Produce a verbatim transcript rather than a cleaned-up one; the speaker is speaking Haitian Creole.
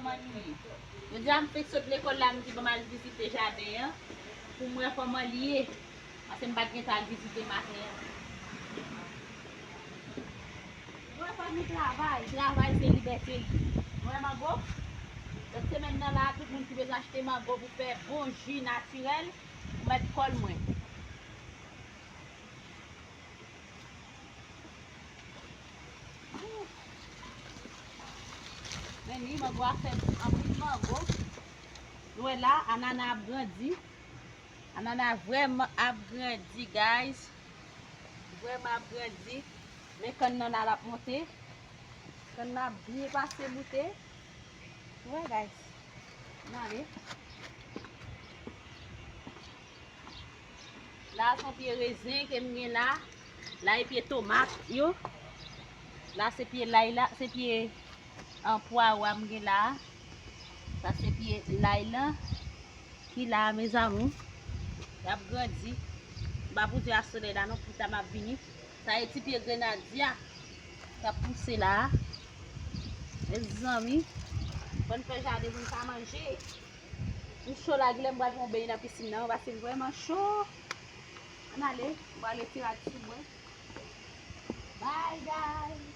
Kòman li ye? Jodi a m fenk sot lekòl la, m di ban m al vizite jaden an pou m wè kòman li ye. Paske m pa t gen tan al vizite maten an. Mwen fanmi travay, travay se libète li. Mwen mango. Lòt semèn nan la, tout moun ki bezwen achte mango pou fè bon ji natirèl, ou mèt kòl mwen. Men ni mango a fè anpil mango. Nou wè la, anana ap grandi. Anana vrèman ap grandi, guys. Vrèman ap grandi. Men kann nan la ap monte. Kann nan ap byen pase boute. Wè, guys. N ale. La, se yon pye rezen ke m gen la. La, e pye tomat yo. La, se pye lay la, se pye, an, pwawo a m gen la. Sa, se pye lay lan ki la, mes amours. Y ap grandi. M pa pou di a solèy la non, pita m ap vini. Sa, e ti pye grenadya k ap pouse la. Mezanmi, fò n fè jaden pou n ka manje. M cho la, gilè m pral fè yon beny nan pisin nan, paske l vrèman cho. Ann ale, m pral retire rad sou mwen. Bye, guys.